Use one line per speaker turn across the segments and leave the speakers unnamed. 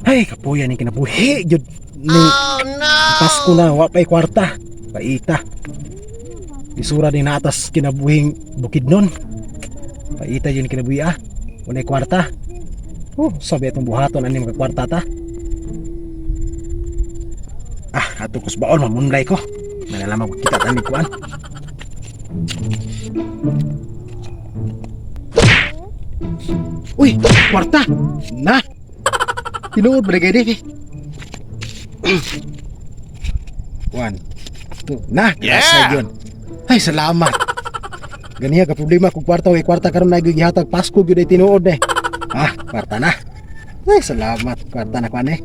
Ay, kapuya ni kinabuhi gyud ni Pasko na wa pay kwarta. Paita. Isura ni natas kinabuhing bukid nun. Paita yun kinabuhi ah. Walay kwarta. Oh, sabi atong buhaton ani mga kwarta ta. Ah, ato kus baon mamunlay ko. Manalaman ko kita tani kuan. Uy, kwarta. Na. Tinuod ba kay di? One, two, na, yeah! Yun. Ay, salamat. Ganiya ka problema kung kwarta, way kwarta karon na gihatag Pasko gyud ay tinuod eh. Ah, kwarta na. Ay, salamat. Kwarta na kuan eh.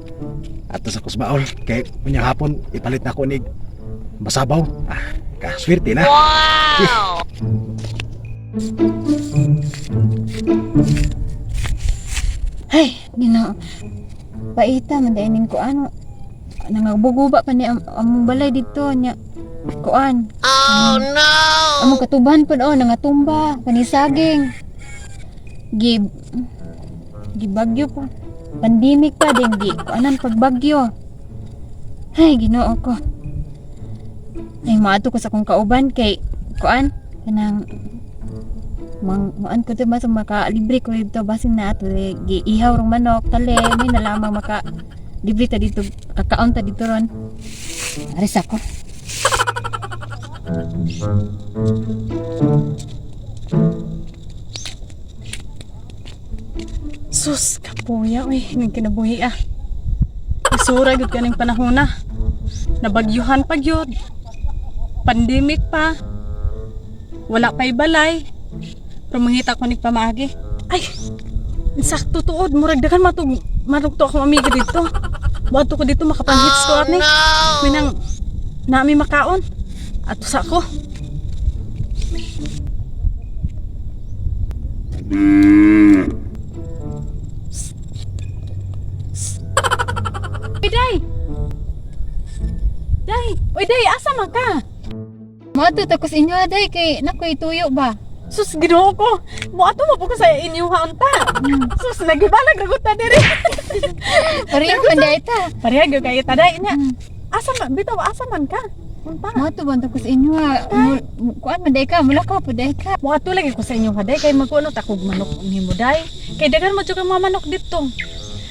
Ato sa kusbaol kay unya hapon ipalit na ko ni basabaw. Ah, kaswerte na. Wow!
Ay, Ginoo. Paita man dai ning kuan. Nangabuguba pa ni among balay dito nya. Kuan. Oh no. Among katuban pa oh nangatumba kani saging. Gi gibagyo pa. Pandemic pa din gi kuanan pagbagyo. Ay, Ginoo ko. Ay, maato ko sa akong kauban kay kuan kanang mang muan ko diba sa maka libre ko dito basin na ato eh, giihaw rong manok tali may nalamang maka libre ta dito kakaon ta dito ron aris ako.
Sus, kapuya, uy, ning kinabuhi ah. Isura gyud kaning panahon na. Nabagyuhan pa gyud. Pandemic pa. Wala pa'y balay. Pero mangita ko ning pamaagi. Ay, insakto tuod, murag daghan matug marugto akong amiga dito. Moadto ko dito makapanghits ko ani. Minang nami makaon. Ato sa ako. Uy, day! Day! Uy, day! Asa man ka?
Moadto ta ko sa inyo aday kay nakoy tuyo ba.
Sus, Ginoo ko. Moadto mo po ko sa inyo haunta. Sus, nagibalag na ta diri.
Pareho man dai ta.
Pareha gyud kayo taday nya. Asa man bitaw asa man ka? Unta.
Moadto ba ta ko sa inyo ha? Kuan man dai ka, mulakaw po dai ka.
Moadto lagi ko sa inyo haday kay magkuno ta kog manok nimo day. Kay daghan mo jud kang mga manok dito.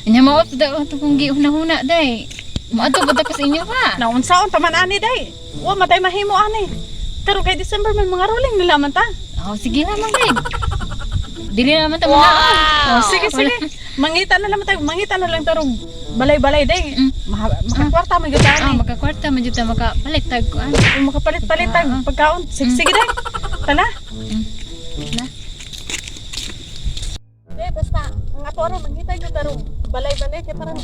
Nya mao ta to kung gihuna-huna day. Moadto ba ta ko sa inyo ha?
Naunsaon ta man ani day. Wa matay mahimo ani. Karon kay December man mga rolling nila man ta.
Oh, sige lamang day. Dili naman ta mga.
Oh, sige sige. Mangita na lang tayo, mangita na lang tarong balay-balay day. Makakwarta man gyud ta
Ah,
ani.
makakwarta man jud ta makapalit tag kuan.
Kung makapalit-palit tag pagkaon. Sige, sige day. Tala.
Na.
Eh, basta ang ato ra mangita gyud tarong balay-balay kay parang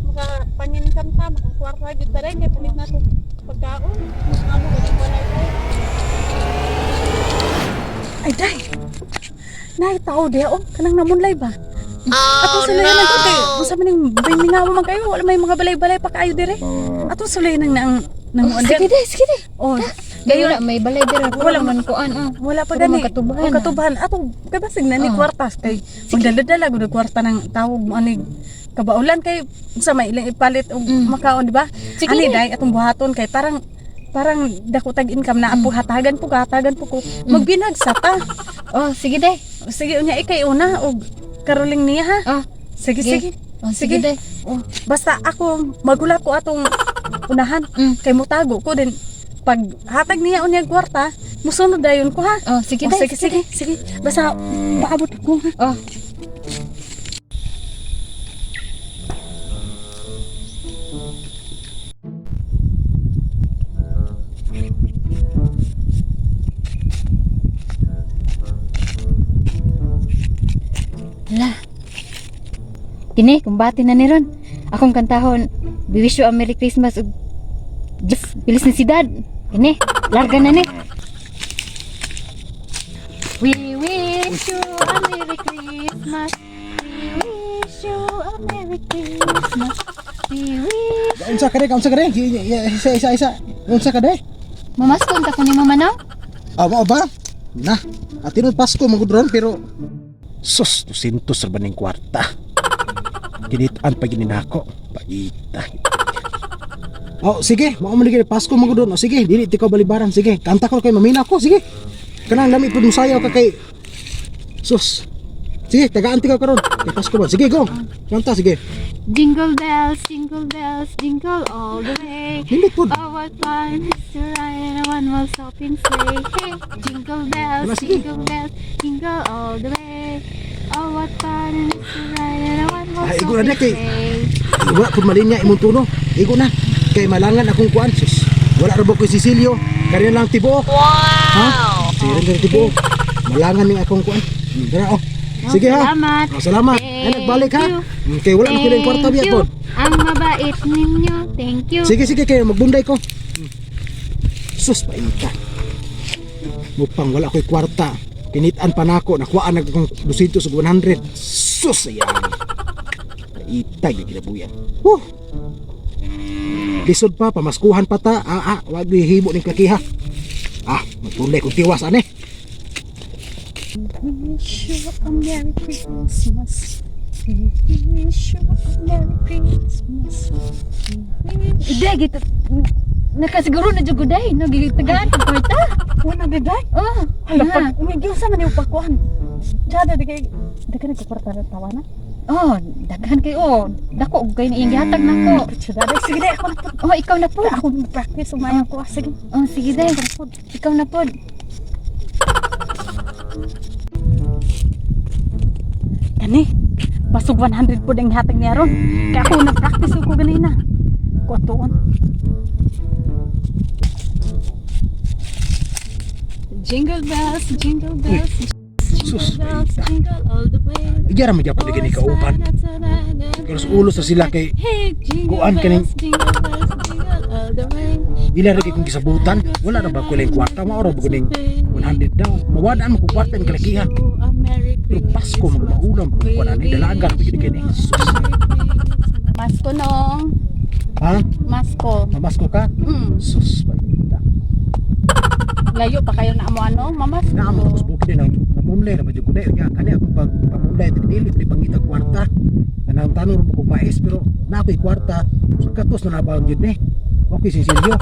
makapanginkam ta, makakwarta gyud ta rin kay palit nato pagkaon. Mas amo gyud balay-balay. Ay, day. Nay, tao di oh, kanang namunlay ba? Oh, ato sulayan no. Ang kay unsa man ning bimingaw man kayo, wala may mga balay-balay pa kaayo dire. Ato sulayan nang nang nang
Oh, sige day, sige day.
Oh,
Gayo na may balay dira.
Wala
Wala man kuan oh.
wala pa
Puro
gani.
mga katubahan,
Oh,
ah.
katubahan. Ato kay basig na ni
Oh.
kwartas kay magdala-dala gud og kwarta ng tawag mo ani kabaulan kay sa may ilang ipalit og makaon di ba?
Sige.
Ani day atong buhaton kay parang parang dako tag income na apo hatagan po ka, hatagan po ko. Magbinag sa ta.
Oh, sige day.
Sige unya ikay una og karoling niya ha.
Oh,
Sige
sige.
sige.
Oh, sige, day.
Oh, basta ako magulat ko atong unahan kay mutago ko din pag hatag niya unya kwarta musunod dayon ko ha.
Oh, sige
Oh,
day.
sige, sige, sige. Basta paabot ko ha.
Oh. Hala. Kini, kumbati na ni Ron. Akong kantahon, We wish you a Merry Christmas ug Diyos, bilis na si Dad. Kini, larga na ni. We wish you a Merry Christmas. We wish you a Merry Christmas. We wish.
Unsa ka day? Unsa ka day? Isa isa isa. Unsa ka day?
Mamaskon ta ko ni Mama now?
Ah, mao ba? Na. At tinuod Pasko magud ron pero Sus, 200 ra ba ning kwarta? Kinitaan pa gini nako. Paita. Oh, sige, mao man gid Pasko man gud. Oh, sige, dili ti ko balibaran. Sige, kanta ko kay mamina ko, sige. Kanang lami pud musayaw ka kay. Sus. Sige, tagaan ti ka karon. Kay Pasko ba? Sige, go. Kanta sige.
Jingle bells, jingle all the way.
Nindot pud.
Oh, what fun it is to ride in a one-horse open sleigh. Hey, jingle bells,
Wala, sige.
jingle bells, jingle all the way. Oh, what fun it is to ride in a one-horse
Ay, igo na
open
na kay-
sleigh.
Wala pud malinya imong tuno. Igo na. Kay malangan akong kuan sus. Wala ra ba ko Cecilio? Kani lang tibuok. Wow. Ha? Sige rin tibuok. Malangan ning akong kuan. Dara oh. Sige ha.
Salamat.
Oh, salamat. Ay, nagbalik ha.
Thank you.
Okay, wala na ko yung kwarta biya
Thank you.
pod.
Ang mabait ninyo. Thank you.
Sige, sige, kayo magbunday ko. Sus, paita. Mupang wala ko'y kwarta. Kinitan pa nako, nakuhaan na akong 200 ug 100. Sus, ayan. Paita, yung kinabuyan. Whew! Lisod pa, pamaskuhan pa ta. Wag hibo ning klakiha. Ah, magbunday kong tiwas, ane.
Wish you a Merry Christmas. We wish you a Merry Christmas.
Hindi, gito. Nakasiguro na jud ko day. Nagitagaan pag kwarta.
Wala na day.
Oh,
Hala
na.
pag umigil sa man yung pagkuhan. Diyan, di kay di ka nagkukurta na tawa na.
Oh, daghan kay oh. Dako og kay ni iyang gihatag nako.
Kutsa day. Sige day, ako na po.
Oh, ikaw na po.
Ako na practice umayaw ko. Sige.
Oh, sige day. Ikaw na po.
Kani, basog 100 po ang hatag niya ron. Kaya ako nag-practice ko ganina. Kuatuon. Jingle bells, jingle bells, jingle
Sus,
bells, jingle all the way.
Ijara mo gyapon ni kauban. Pero sa ulo sa sila kay
Hey, jingle
kuan kaning-
bells, jingle bells, jingle all the way.
ila ra kay kung gisabutan, wala ra ba ko lang kwarta, mao ra ba ko ning 100 daw. Mawadaan mo kung kwarta ning kalakiha. Pero Pasko magmaulam po kuan ani dalaga ra gid kini. Sus.
Masko nong,
Ha?
masko.
Mamasko ka? Sus, paita.
Layo pa kayo na amo ano, mamasko.
Na mo tapos bukid na namumlay ra ba jud ko dai nya kani akong pag pamulay dili di pangita kwarta. Kanang tanong ra ko mais pero na ako'y kwarta. So katos na nabawag jud ni. Okay sinsilyo.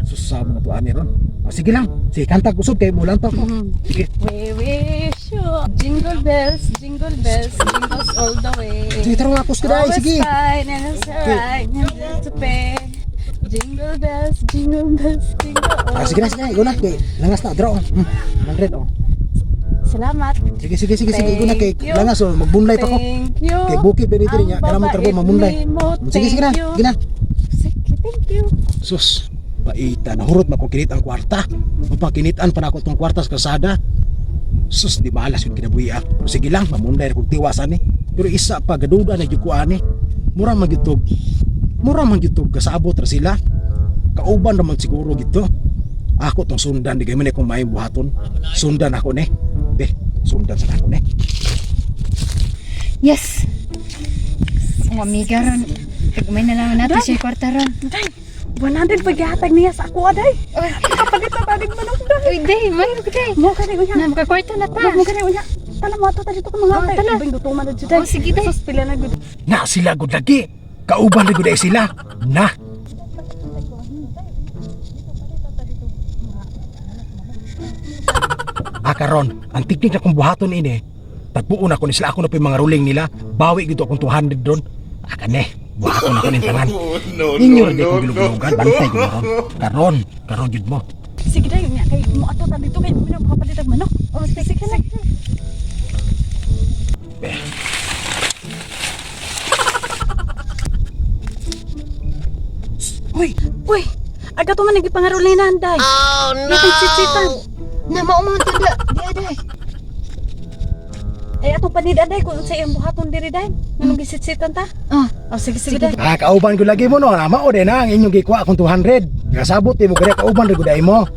Sus, sama na to ani ron. Ah, sige lang. Sige, kanta kusog kay mulan ta ko. Sige.
We wish you jingle bells, jingle bells, jingles all the way.
Sige, tara nga kus ka dai.
Always
Sige.
fine and it's alright and it's to pay. Jingle bells, jingle bells, jingle all
Ah, sige na, sige na. Ikaw na. Kay, langas na. Draw. 100, oh.
Salamat.
Sige, sige, sige, sige. Ikaw na kay
Thank you.
langas, oh. Magbunlay pa ko.
Thank you.
Kay bukid, benito rin niya.
Ang
Kailangan mo trabaho,
babait
mamunlay.
nimo.
Sige, sige na.
Thank you.
Sige na.
Sige, thank you.
Sus, paita. Nahurot ma kung kinit ang kwarta. Mapakinitan pa na ako itong kwarta sa kalsada. Sus, di malas yung kinabuhi ah. Pero sige lang, mamunlay ra kong tiwas ani. Pero isa pa, gaduda na jud ko ani. Mura man gyud tog. Mura man gyud tog kasabot ra sila. Kauban ra man siguro gito. Ako tong sundan, di kayo man akong maayong buhaton. Sundan ako ni. Be, sundan sa ako ni.
Yes. Oh, amiga ron. Tagmay na lang nato siya kwarta ron.
Day, 100 paghihatag niya sa ako, aday.
Oy,
Kapalit na banig manok, day.
oy, day, may day.
Mo ka unya.
Na makakwarta na ta.
Mo ka unya. Tala mo ato ta dito ka mga
Oh,
tay.
tala.
Ubing gutuman na jud, day.
Oh, sige, day.
Sus, pila na gud.
Na sila gud lagi. Kauban ra gud ay sila. Na. Ah, karon, ang teknik na kong buhaton ini, tagbuon ako ni sila ako na po yung mga ruling nila, bawi gito akong 200 doon. Ah, kane, buhaton ako ning tanan.
No,
Inyo
no,
ra di
no,
akong
no.
giluglugan, bantay ko ron. Karon, karon jud mo.
Sige day, unya kay mo ato ta dito kay mo na makapalit og manok. Oh, sige sige na. Uy, uy. Aga to man nagipangarulinan day. Oh no. Nakitsitsitan.
Na mao man to da. Di aday.
Ay atong panid aday kung sa iyang buhaton diri day. Nganong gisitsitan ta?
Oh,
Oh, sige sige day.
Ah, kauban ko lagi mo no, mao din na ang inyong gikuha akong 200. Kasabot mo kaya kauban ra gud ay mo.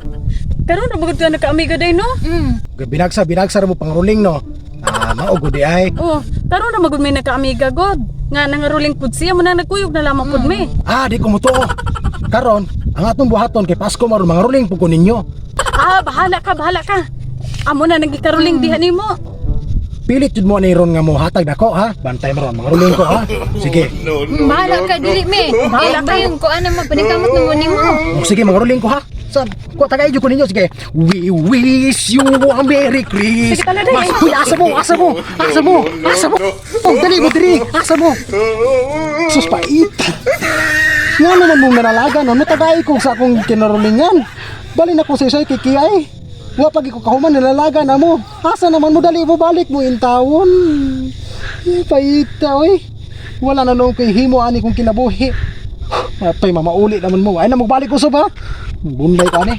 Karon ra magud ka nakaamiga day no?
Binagsa binagsa ra mo pang ruling no. Ah, mao gud di ay.
Oh, karon ra magud may nakaamiga god. Nga nangaruling pud siya mo na nagkuyog na lamang pud mi.
Ah, di ko mutuo. Karon, ang atong buhaton kay Pasko maron mga ruling pud ko ninyo.
Ah, bahala ka, bahala ka. Amo na nagikaruling diha nimo.
Pilit jud mo ani ron nga mo hatag nako ha. Bantay mo ron, mga ruling ko ha. Sige.
Bahala ka dili me.
Bahala ka.
Bahala ka. Kuan na mo paningkamot na mo nimo.
Oh, sige, mga ruling ko ha. Sa ko tagay jud ko ninyo sige. We wish you a Merry Christmas.
Sige, tala, dali.
Uy, asa mo, asa mo, asa mo, asa mo. Oh, dali mo diri, asa mo. Sus paita. Nga naman mong nanalagan, no? Tagay ko sa akong kinarulingan. Bali na ko sa isay kay Kiay. Wa pag ko kahuman nalalagan na mo. Asa naman mo dali mo balik mo intawon. Eh, paita oy. Wala na nung kay himo ani kong kinabuhi. Matay mamauli naman mo. Ay na magbalik ko ba? Bunlay ka ni.